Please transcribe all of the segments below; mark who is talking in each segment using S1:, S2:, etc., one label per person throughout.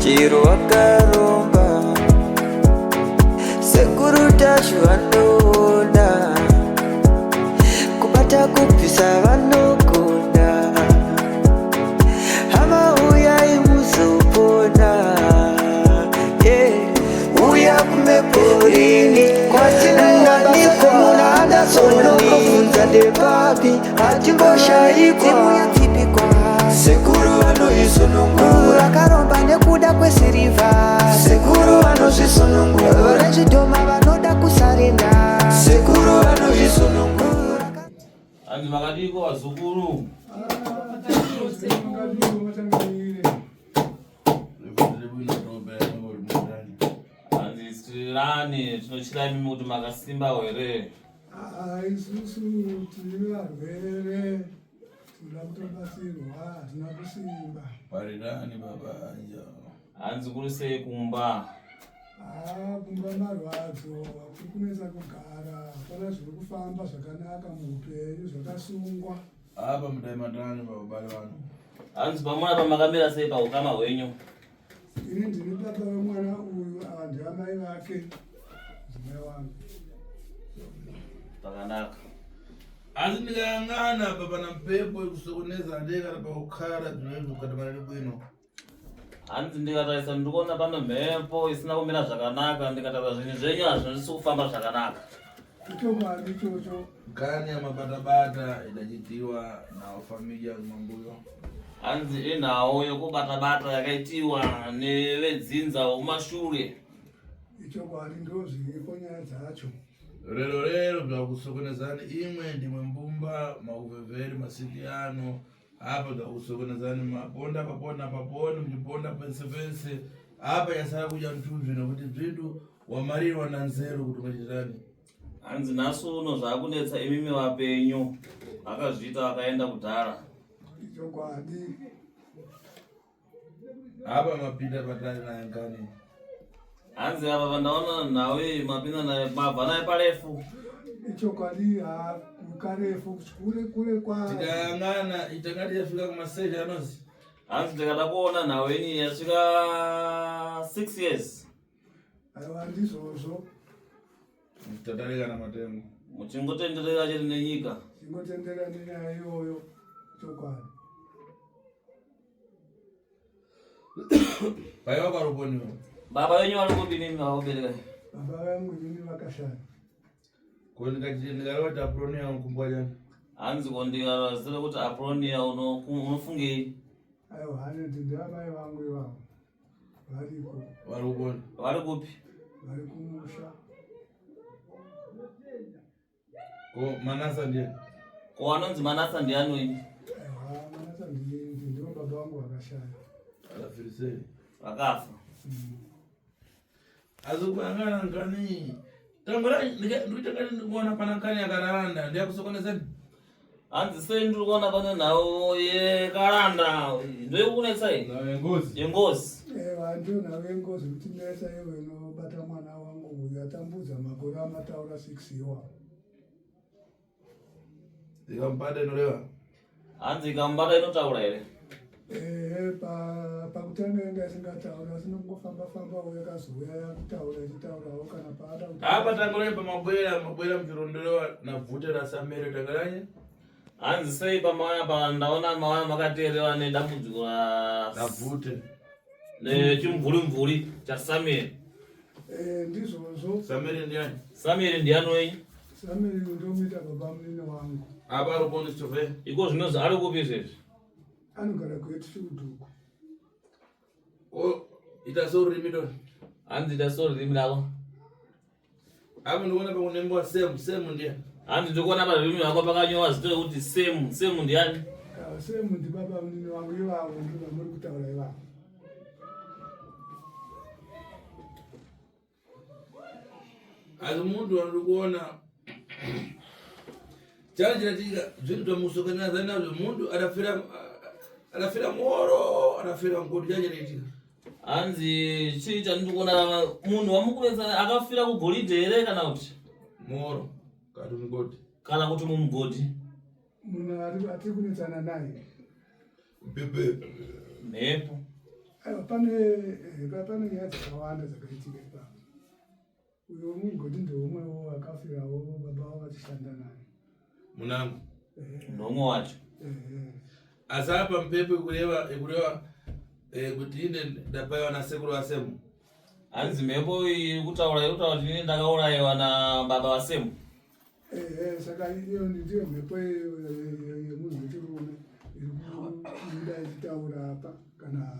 S1: Chero wakaromba Sekuru Tashu vanoona Kubata kubvisa vanogona Hama uyai muzopona yeah. Uya kumeporini kwatinowanikwa muna Anderson ndepapi hatimboshaikwa Sekuru vanoisunungura
S2: Vakaromba nekuda kwesirivha.
S1: Sekuru vanozvisunungura
S2: Vezvidhoma vanoda kusarenda.
S1: Sekuru vanozvisunungura.
S3: Hanzi makadiko vazukuru? Hanzi tirani tinochira imimi kuti makasimba here?
S4: Isusu tiri varwere, tinoda kutobatsirwa, hatina kusimba.
S5: Parirani baba anja.
S3: Hanzi kuri sei kumba?
S4: Haa, kumba marwadzo, kuri kunetsa kugara, hapana zviri kufamba zvakanaka muupenyu, zvakasungwa.
S5: Apa mudai matani baba bale vanhu.
S3: Hanzi pamuna pamakamira sei paukama hwenyu?
S4: Ini ndini baba vemwana uyu, ava ndiamai vake, mudzimai wangu.
S3: Pakanaka.
S5: Asi ndikayang'ana apa pana mpepo ikusokoneza ndeye kana pakukhala zvinenge kukatamana nebwino.
S3: Hanzi ndikatarisa ndikuona pane mhepo isina kumira zvakanaka, ndikatarisa zvinhu zvenyu hazvisi kufamba zvakanaka.
S4: Ichokwadi ichocho.
S5: Nkani yamabatabata idachitiwa na familia kumambuyo.
S3: Hanzi inhau yekubatabata yakaitiwa nevedzinza vokumashure.
S4: Ichokwadi, ndozviripo nyaya dzacho.
S5: Rero rero bzakusokonezani imwe ndimwe mbumba mauvhevheri masiki ano apa bzakusokonezani maponda paponda paponi muchiponda pense pense apa yasara kudya mtuzvi nekuti bzindu wamarirwa nanzeru kuti machitirani.
S3: Hanzi nhasi uno zvakunetsa imimi vapenyu vakazviita vakaenda kudhara.
S4: Ichokwadi.
S5: Apa mapinda patari naye nkani.
S3: Hanzi apa pandaona nhau iyi mapinda naye mabva naye parefu.
S4: Ichokwadi, haa, karefu kure kure kwa.
S5: Tikayang'ana itakati yafika kumaseja anozi.
S3: Hanzi tikada kuona nhau iyi yasvika 6 years.
S4: Aiwa, ndizvozvo.
S5: Tatarika namatemo.
S3: Muchingotenderera chete nenyika.
S4: Chingotenderera nenyaya iyoyo, chokwadi.
S5: Paiva paruponiwa.
S3: Baba venyu vari kupi nemi vakubereka?
S4: Baba vangu inini vakashaya.
S5: Ko ndikareva kuti apronia unokumbwa chani?
S3: Hanzi ko ndikaziva kuti apronia unofungei?
S4: Aiwa, hanzi ndevamai vangu ivavo. Variko.
S5: Vari kupona.
S3: Vari kupi?
S4: Vari kumusha.
S5: Ko Manasa ndiani?
S3: Ko anonzi Manasa ndiani wenyu?
S4: Aiwa, Manasa ndivo baba vangu vakashaya.
S5: Vakafirisei?
S3: Vakafa.
S5: Asi kuyangana nkani tangura ndikuita ndikuona pana nkani yakaranda ndiyakusokonezani.
S3: Hanzi sei ndiri kuona pane nhau yekaranda ndoyekukunetsa iyi?
S5: Nhau yengozi.
S3: Yengozi.
S4: Ewa, ndiyo nhau yengozi kuti nesa iwe inobata mwana wangu uyu atambudza makore amataura 6 iwa.
S5: Ikamubata inoreva?
S3: Hanzi ikamubata inotaura here?
S4: Ehe, pakutanga yanga isingatauri asi nokungofamba famba uye yakazouya yakutaura ichitaurawo kana paada kutaura.
S5: Apa tangoreva pamabwera mabwera muchirondorewa nabvute raSamere tangaranye.
S3: Hanzi sei pamauya pa ndaona mauya makateerewa nedambudziko ra
S5: nabvute
S3: nechimvuri mvuri chaSamere.
S4: Ndizvozvo.
S5: Samere ndiani?
S3: Samere ndiani wenyu?
S4: Samere ndomuita baba munini wangu.
S5: Apa ari kuona chove.
S3: Iko zvinozi ari kupi izvezvi?
S4: Anogara kuHatfield uko.
S5: O ita sorurimi to.
S3: Hanzi ita sorurimi rako.
S5: Apa ndikuona pakunembiwa Sam, Sam ndiye.
S3: Hanzi ndikuona parurimi rako pakanyorwa zita rekuti Sam, Sam ndiani?
S4: Sam ndibaba munini wangu ivavo ndivo vamuri kutaura ivavo.
S5: Asi muntu wandiri kuona chari chiratika zvinhu zvamusokanana nazvo muntu arafira arafira muoro arafira mugodi chari chiraitika.
S3: Hanzi chii chandiri kuona munhu wamukunetsa akafira kugoridhe here kana kuti
S5: muoro kana kuti mugodhi
S3: kana kuti mumugodhi?
S4: Munhu atiri kunetsana naye
S5: mhepo.
S3: Mhepo.
S4: Aiwa, pane eh, pane nyaya dzakawanda dzakaitika ipapo. Uyo mugoti ndeumwewo akafirawo baba vavo vachishanda naye.
S5: Munangu.
S3: Ndomwe wacho.
S5: Asi apa mpepo ikureva ikureva eh, kuti ine ndapaiwa nasekuru vaSemu.
S3: Hanzi mhepo iri kutaura iri kutaura kuti ini ndakaurayiwa nababa vaSemu.
S4: Ehe, saka iyo ndiyo mhepo yemunhu wechirume iri kubuda ichitaura apa kana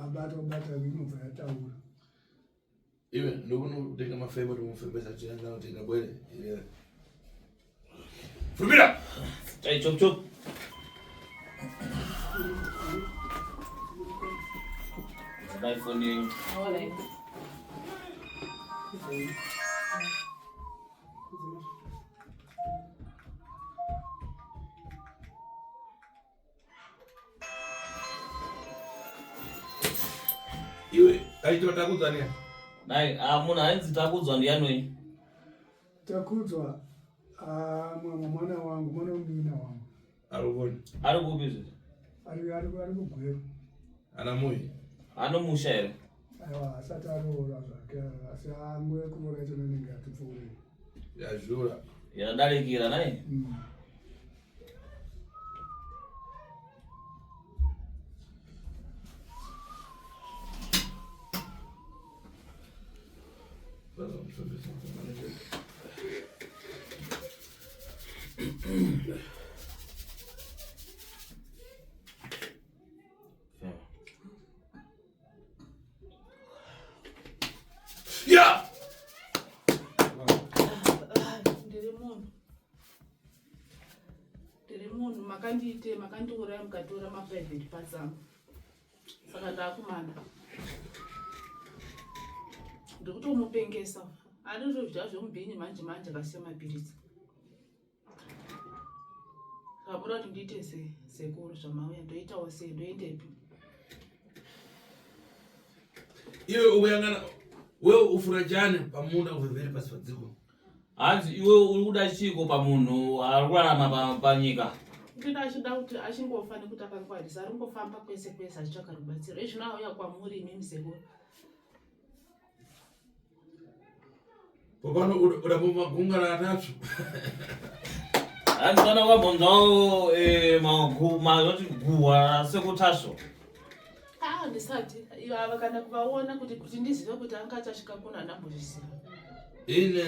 S4: abatwa bata inobva yataura.
S5: Iwe ndokunotenga mafembo tomufembesa tienda kutenga bwere. Fumira!
S3: Tai chop chop. Dai foni yenyu.
S6: Alright.
S5: Iwe aitwa takudzwa ndiani?
S3: Dai ah, munhu ainzi takudzwa ndiani wenyu?
S4: Takudzwa ah, mwana wangu, mwana wemunin'ina wangu.
S5: Ari kuona.
S3: Ari kupi izvezvi?
S4: Ari ari ari kuGweru.
S5: Ana muyi.
S3: Anomusha here?
S4: Aiwa asati aroora zvake asi nguva yekuroora yacho inenge yatipfuurei.
S5: Yazvura.
S3: Yadarikira nai?
S4: Mm.
S5: Yeah!
S6: Ndiri munhu. Ndiri munhu makandiite makandiuraya mukatora maprivate parts angu. Saka ndakumana. Ndikutomupengesa. Anotodya zvemubhini manje manje akasiya mapiritsi. Zvabuda kuti ndiite sei sekuru zvamauya ndoitawo sei ndoendepi?
S5: Iwe ukuyangana wewe ufura chani pamunda uvhevhere pasi padziko.
S3: Hanzi iwe uri kuda chiiko pamunhu ari kurarama panyika?
S6: Ndinoda achida kuti achingofa nekuti akangwarisa ari kungofamba kwese kwese achitsvaka rubatsiro. Izvino auya kwamuri imimi sekuru.
S5: Popano uda magunga ratatu.
S3: Hanzi kana wakabvunzawo eh, mazoti guhwa sekutasvo.
S6: Ah, ndisati iyo ava kana kuvaona kuti kuti ndizive kuti anga achasvika kuno handambozviziva.
S5: Ine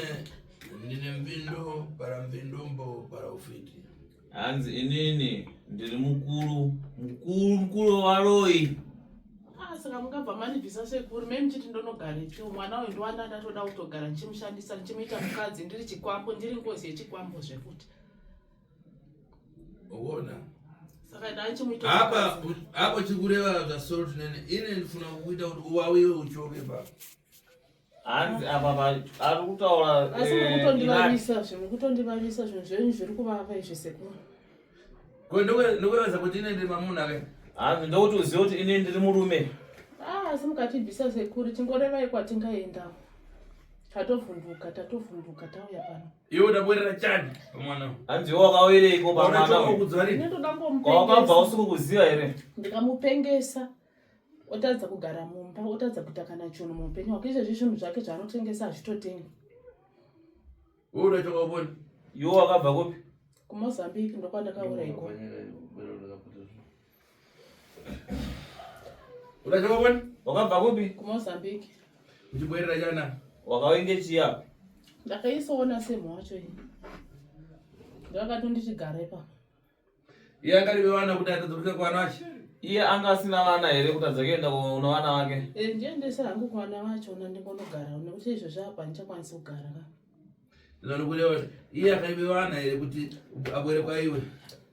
S5: ndine mbindo para mbindombo para ufiti.
S3: Hanzi inini ndiri mukuru mukuru mukuru waroyi.
S6: Ah, saka mungabva mandibvisa sekuru me muchiti ndonogarepi mwana uyu ndiwana ndatoda kutogara ndichimushandisa ndichimuita mukadzi ndiri chikwambo ndiri ngozi yechikwambo zvekuti
S5: Uona
S6: saka ndachimuita
S5: apa apo chikureva zvasoro tinene ine ndifuna kukuita kuti uwawiwe uchoke pa
S3: Hanzi apa ari kutaura
S6: asi muri kutondivavisa zve muri kutondivavisa zvinhu zvenyu zviri kuvava izvi sekuru.
S5: Ko ndokuratidza kuti ine ndiri mamuna ke.
S3: Hanzi ndokuti uzive kuti ini ndiri murume.
S6: Ah, asi mukatibvisa sekuru chingorevai kwatingaenda. Tatovhunduka tatovhunduka tauya pano.
S5: Iwe udabwerera chani pamwana.
S3: Hanzi iwe wakauyireiko pamwana uyu?
S6: Ndinotoda
S3: Kwawakabva usiku kuziva here?
S6: Ndikamupengesa. otadza kugara mumba otadza kuita kana chinhu muupenyu hwake izvezvi zvinhu zvake zvaanotengesa hazvitotengi
S3: Iwe wakabva kupi?
S6: Kumozambique ndokwandakauraikwa.
S3: Wakabva kupi?
S6: Kumozambique.
S5: Uchibwerera chana?
S3: Wakainge chii apa?
S6: Ndakaisoona semhu wacho iyi. Ndakatondichigara ipapo.
S5: Iye anga aribe vana kuti atadza kuenda kuvana vache.
S3: Iye anga asina vana here kuti atadza kuenda kuna vana vake?
S6: Eh, ndiendese hangu kuvana vacho na ndingonogara nekuti izvozvi apa handichakwanisi kugara ka.
S5: Ndinokureva kuti iye akaibe vana here kuti abwere kwaiwe.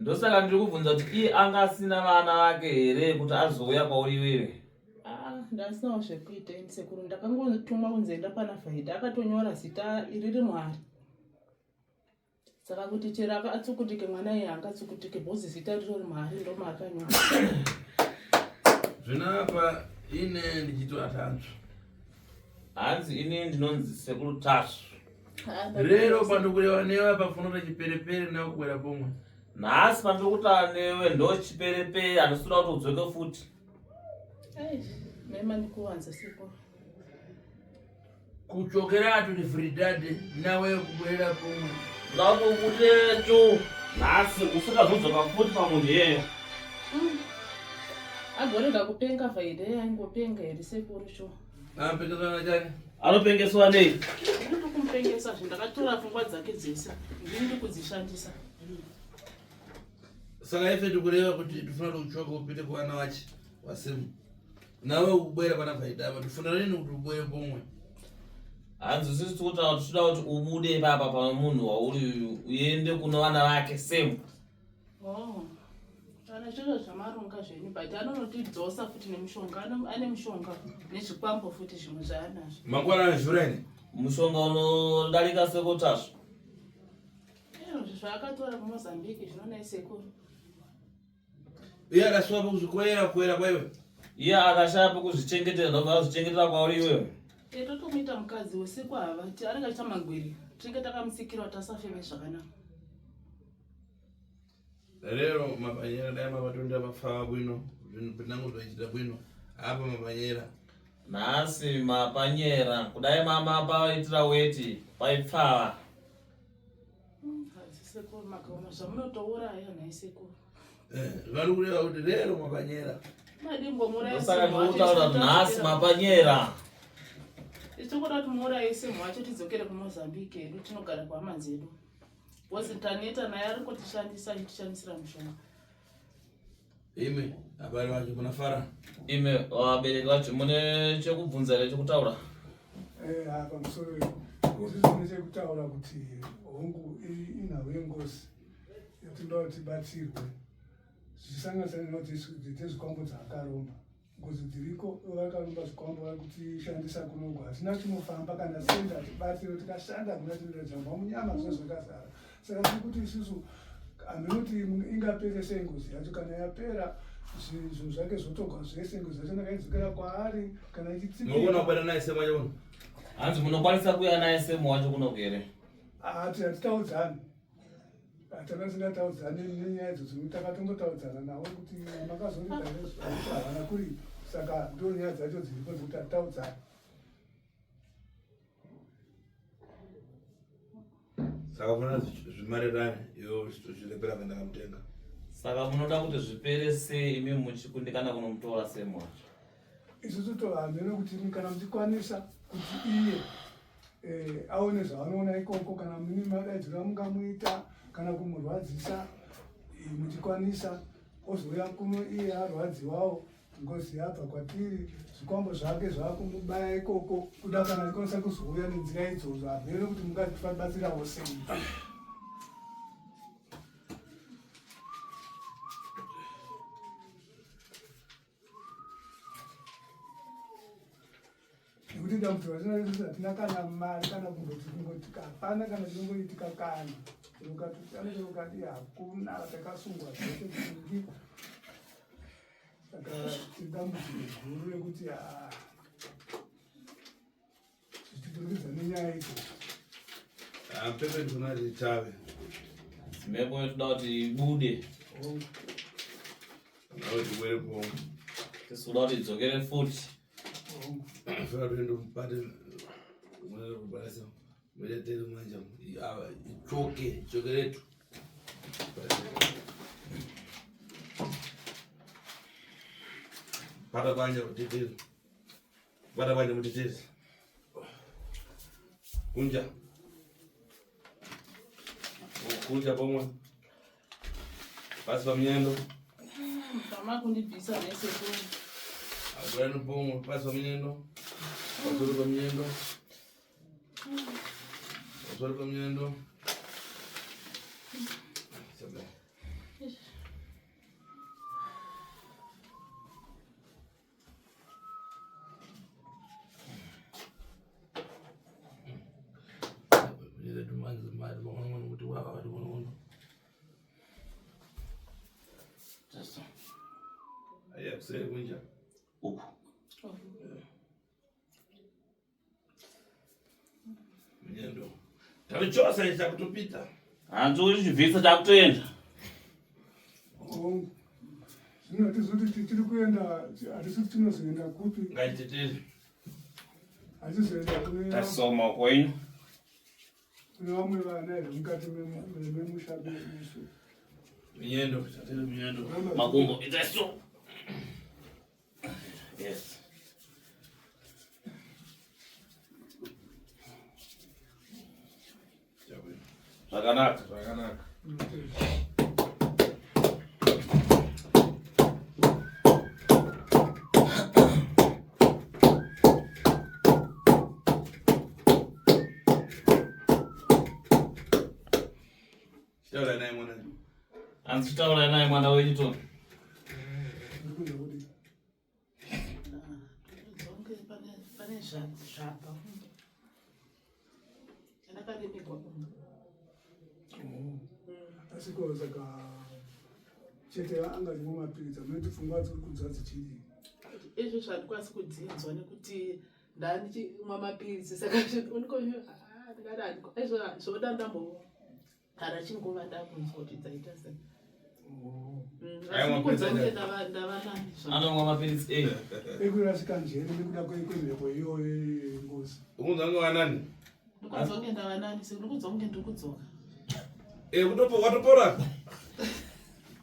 S3: Ndosaka ndiri kubvunza kuti iye anga asina vana vake here kuti azouya kwauri iwewe?
S6: Ah, ndasinawo zvekuita ini sekuru ndakangotumwa kunzi enda pana Vaida akatonyora zita riri Mwari. Saka kuti chero akatsukutike mwana iye angatsukutike bhozi zita ritori mari ndomaakanyora.
S5: Zvino apa ine ndichitwa Tasvu.
S3: Hanzi ini ndinonzi sekuru Tasvu.
S5: Rero pandokureva newe apa funota chiperepere newe kukwera pomwe.
S3: Nhasi pandiri kutaura newe ndochiperepere handisi kuda kuti udzoke futi.
S6: Mema ndikuwanza sekuru.
S5: Kuchokeratu ni fridade nawe kubwerera kumwe.
S3: Ndakukutecho nhasi usingazodzoka futi pamunhu iyeye.
S6: Agorega kupenga vaide aingopenga here sekuru sho.
S5: Anopengeswa nachani?
S3: Anopengeswa nei?
S6: Ndiri kumupengesa zve ndakatora pfungwa dzake dzese ndini ndiri kudzishandisa.
S5: Saka ife tikureva kuti tifanira kuchoka upite kuvana vachi wasimu. Nawe ubwere pana vaida apa tifanira nini kuti ubwere pomwe.
S3: Hanzi sisi tikutaura tichida kuti ubude ipapa pane munhu wauri uyu uende kuno vana vake same.
S6: Oh. Kana zviro zvamaronga zvenyu but anonotidzosa futi nemushonga ane mushonga nezvikwambo futi zvimwe zvaanazvo.
S5: Mangwana zhureni.
S3: Mushonga unodarika sekutasva.
S6: Izvozvo zvaakatora kuMozambique zvinonai sekuru.
S5: Iye akashuwa pekuzvikwera kwera kwaiwe.
S3: Iye akashaya pekuzvichengetera ndobva azvichengetera kwauri iwewe.
S6: Eh, totomuita mukadzi usiku havati anenge achiita magwiri tinenge takamusikira kuti asafeme zvakanaka.
S5: Lero mapanyera dai mapatondera mapfava bwino zvinhu pinangu zvaichita bwino apa mapanyera.
S3: Nhasi mapanyera kudai mama paitira weti paipfava.
S6: Sekuru makaoma zvamunotouraya nhai sekuru.
S5: Eh, vari kureva kuti rero mapanyera.
S3: Ndosaka ndikutaura kuti nhasi mapanyera.
S6: Tinoda kuti muuraye semu wacho tidzokere kuMozambique hedu tinogara kuhama dzedu. Because taneta naye ari kutishandisa achitishandisira mushonga.
S5: Imi abari vacho munafara.
S3: Imi vabereki vacho mune chekubvunza here chekutaura?
S4: Eh, ah, pamusoro isu tine chekutaura kuti hongu inhau yengozi yatinoda kuti tibatsirwe zvichisanganisa nenoti dzezvikwambo dzaakaromba Ngozi dziriko vakaromba zvikwambo vari kutishandisa kunoku hatina chinofamba kana senda tibatsiro tikashanda hakuna chinoita jamba munyama zvose zvakazara saka tiri kuti isusu haminoti ingapere sei ngozi yacho kana yapera zvinhu zvake zvotogwa zvese ngozi yacho ndakaidzokera kwaari kana
S5: ichitsikira kubata naye semu wacho kuno
S3: hanzi munokwanisa kuuya naye semu wacho kunoku here
S4: hati hatitaudzani Tanga tisingataudzane nenyaya idzodzo nekuti takatongotaudzana navo kuti makazoripa here havana kuripa saka ndo nyaya dzacho dziripo dzekuti hatitaudzane.
S5: Saka fana zvimarirane iwe uchirepera kuenda kamutenga.
S3: Saka munoda kuti zvipere sei imi muchikundikana kunomutora semu wacho?
S4: Isusu tohameno kuti kana muchikwanisa kuti iye eh, aone zvaanoona ikoko kana mune madaidziro amungamuita kana kumurwadzisa eh, muchikwanisa ozouya kuno iye arwadziwawo ngozi yabva kwatiri zvikwambo zvake zvakumubaya ikoko kuda kana achikwanisa kuzouya nenzira idzodzo hameno kuti mungatibatsirawo sei. Nekuti dambudziko ratinaro isusu hatina kana mari kana kungoti kungoti hapana kana chinongoitika kana chero ukatotana chero ukadii hakuna takasungwa zvese kuingi saka tiri dambudziko guru rekuti ah, zvichiburikidza nenyaya idzodzo.
S5: Ah, pepe ndikuona richave.
S3: Mhepo yotoda kuti ibude.
S5: Kuti ibwere pomwe.
S3: Tisikuda kuti idzokere futi.
S5: Funa tuende mupate mupate muletele manja ava ichoke ichokeretu. Pata kwanja utetezi. Bata kwanje mutetezi. Kunja. Kunja pomwe. Pasi paminyendo.
S6: Mama kundibvisa nese tu.
S5: Agurani pomwe pasi paminyendo. Pasoro paminyendo. Pasoro paminyendo. Sabe.
S3: Uku.
S5: Tavichosa chakutopita.
S3: Hanzi uchibvisa chakutoenda.
S4: Hongu. Zvino hatizoti tiri kuenda, hatisi kuti tinozoenda kupi.
S5: Ngatiteteze.
S4: Hatizoenda kune
S3: Tarisawo maoko enyu.
S4: Kune vamwe vana here mukati memusha mesu?
S5: Minyendo, tatete minyendo.
S3: Makumbo itai so. Yes. Zvakanaka.
S5: Zvakanaka. Chitaura naye mwana.
S3: Hanzi chitaura naye mwana wenyu Tony.
S6: Pane zvabva. Chandakaremerwa kumba.
S4: Oh. Asi ko saka chete anga achimwa mapiritsi amunoti pfungwa dziri kunzwa dzichidii?
S6: Izvo zvandikwanisi kudzinzwa nekuti ndandichimwa mapiritsi saka ndikati zvoda ndambogara chinguva ndakunzwa kuti dzaita sei.
S4: Oh.
S3: Anomwa mapiritsi ei?
S4: Ekurasika njere nekuda kwemhepo iyoyo yengozi.
S5: Ukunzwa nguva nani?
S6: Ndikudzoke kunge ndava nani sekuru ndikudzoka kunge ndiri kudzoka.
S5: Eh kutopo watopora.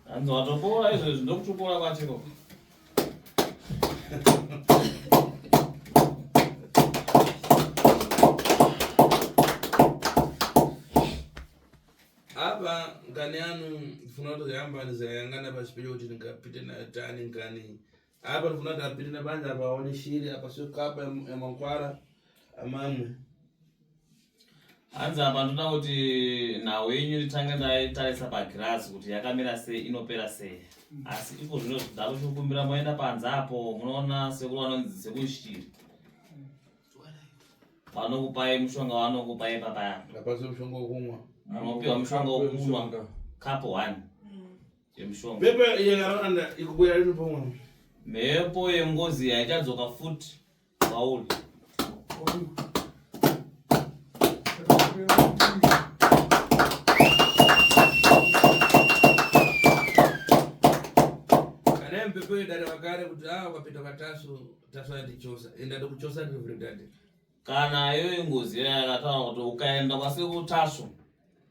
S3: Hanzi watopora izvezvi ndokutopora kwacho ikoko.
S5: Apa ngani anu ndifuna kutoyamba ndizayangana pachipiri kuti ndingapite nayo tani ngani apa ndifuna kuti apite nabanja apa aone shiri apa sio kapa yamankwara amamwe
S3: Hanzi apa ndoda kuti nhau yenyu nditange ndaitarisa pagirazi kuti yakamira sei inopera sei asi iko zvino ndakuchikumbira moenda panze apo munoona sekuru vanonzi sekushiri vanokupai mushonga vanokupai papaya
S5: Hapasi mushonga wekumwa.
S3: munopiwa mushonga wekumwa cup one yemushonga
S5: Pepe yakaranda ikubuya rini pomwe.
S3: mhepo yengozi haichadzoka futi kwauri
S5: Kana mpepo yedare vakare kuti ah ukapinda kwatasu tasu andichosa enda ndokuchosa ndiri dade.
S3: Kana iyoyo ngozi iya yakataura kuti ukaenda kwasekuru Tasvu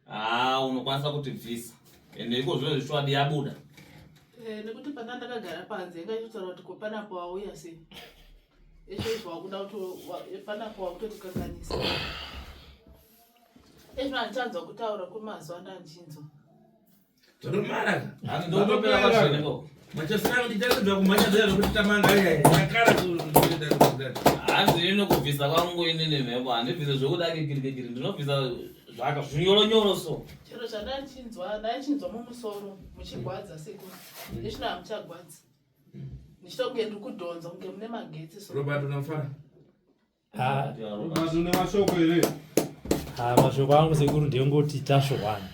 S3: haa unokwanisa kutibvisa ende iko zvino zvechokwadi yabuda.
S6: Eh, nekuti panga ndakagara panze inga ichitaura kuti ko panapo wauya sei izvo izvo wakuda kuti panapo wakutotikanganisa izvo handichanzwa kutaura kwemazuva ndandichinzwa
S5: Zvatomara.
S3: Hanzi ndokutopera kwazvene ikoko.
S5: Machasira ndicharidza kumhanya zviya zvekuti tamanga iya yakara kuita.
S3: Hanzi ini kubvisa kwangu inini mhepo handibvise zvekuda kikirikikiri ndinobvisa zvaka zvinyoronyoro so.
S6: Chero chandaichinzwa ndaichinzwa mumusoro muchigwadza sekuru. Ndechino hamuchagwadzi. Ndichita kunge ndiri kudhonza kunge mune magetsi so.
S5: Robert unofara.
S7: Ah.
S8: Robert une mashoko here?
S7: Ah, mashoko angu sekuru ndeyongoti tasvohwana.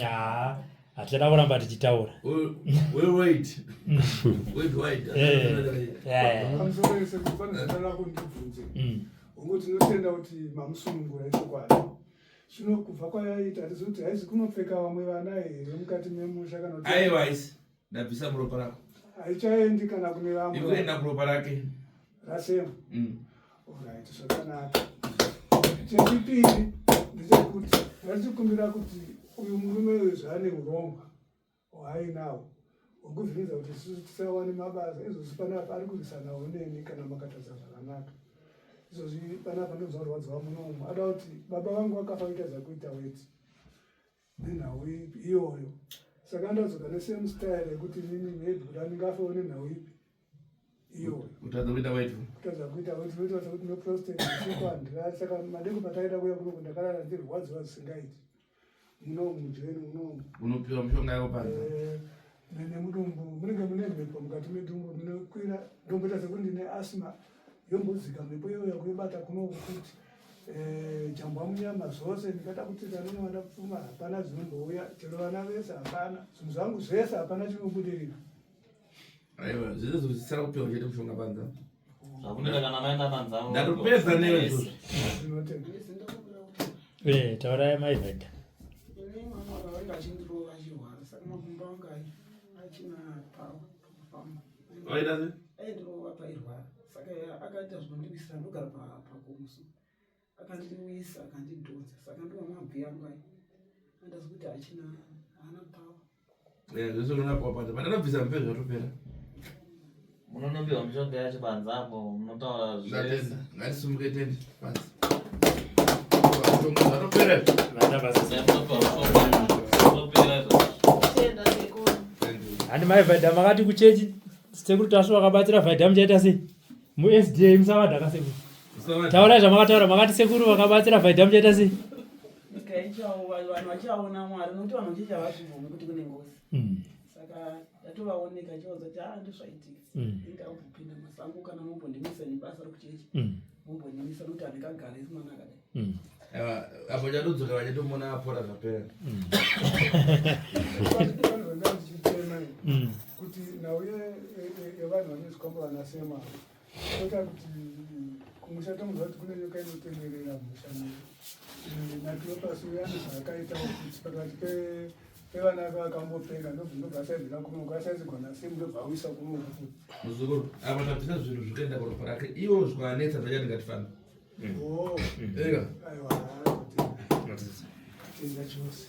S7: Ah, hatichada kuramba tichitaura.
S5: We'll wait. Wait, wait.
S7: Eh, eh.
S4: Pamusoro yese kuti pane zita rako ndibvunze. Hongu tinotenda kuti mamusunungura ichokwadi. Zvino kubva kwayaita hatizivi kuti haizi kunopfeka vamwe vana here mukati memusha kana kuti
S5: Aiwa haisi. Ndabvisa muropa rako.
S4: Haichaendi kana kune vamwe.
S5: Ikuenda kuropa rake.
S4: Rasema. Alright, zvakanaka. Chechipiri ndechekuti ndachikumbira kuti uyu murume uyu zvaane urongwa hwaainawo hwekuvhiringidza kuti isusu tisawane mabasa izvozvi panapa ari kurwisanawo neni kana makatadza zvakanaka. Izvozvi panapa ndonzwa kurwadziwa munomu. Ada kuti baba vangu vakafa vaitadza kuita weti. Nenhau ipi iyoyo saka ndadzoka nesame style yekuti inini maybe kuti andingafewo nenhau ipi iyoyo
S5: kutadza kuita weti
S4: kutadza kuita weti unoita sekuti neprostate usiku handirari saka madeko pataida kuuya kunoku ndakarara ndirwadziwa zvisingaiti munomu mujeni munomu
S5: unopiwa mishonga yako panze
S4: eh, nemudumbu munenge mune mhepo mukati medumbu munokwira ndomboita sekuti ndine asthma yombodzika mhepo iyoyo yakuyobata kunoku futi Eh, jambwa munyama zvose ndikada kuti ndanowana pfuma hapana zvinombouya chero vana vese hapana zvinhu zvangu zvese hapana chinobudirira
S5: aiwa zvese zvisara kupiwa chete mushonga panza
S3: zvakuneta kana maenda panza
S5: ndatopedza newe izvozvo
S7: Eh, taurai mai Veda.
S9: Ini mwana wanga achindirova achirwara saka makumbo angu achina
S5: Waita sei?
S9: Aindirova pairwara saka akaita zvinondiwisira ndogara pakomuso akandiwisa akandidhonza saka ndiwa mabvi angu ayo andazi kuti achina haana power.
S5: Eh, zvese unonapawa panze pandanobvisa mpe zvatopera.
S3: Munonopiwa mishonga yacho panze apo munotaura zvese.
S5: Ndatenda, ngatisumuke tende panze. Zvatopera izvi.
S3: Munopiwa mishonga zvatopera izvozvo.
S6: Tenda sekuru.
S7: Handi mai Vhaidha makati kuchechi sekuru Tasvu vakabatsira Vhaidha muchaita sei? MuSDA musavadhaka sekuru. Taurai zvamakataura makati sekuru vakabatsira Vhaidha muchaita sei?
S9: Nyika ichawo vanhu vachaona Mwari nokuti vanhu vachechi havazvibvumi kuti kune ngozi. Saka yatovaoneka ichivaudza kuti haa ndozvaitika. Inga umbopinda masango kana mombondimisa nebasa rokuchechi. Mombondimisa nokuti handingagare mwana akadai.
S5: Apo chatodzoka vachatomona apora zvapera.
S4: Kuti nhau yevanhu vane zvikwambo vanasema toita kuti kumusha tomuziva kuti kune nyoka inotenderera musha naCleopas uya nezvaakaita kuti pakati pevana vake vakambopenga ndobva asaizira kunoku asaizigwa nasemu ndobva awisa kunoku futi.
S5: Muzukuru, apa tabvisa zvinhu zvikuenda paropa rake iwo zvikaanetsa zvachati ngatifambe.
S4: Oh.
S5: Ega.
S4: Aiwa, tenda chose.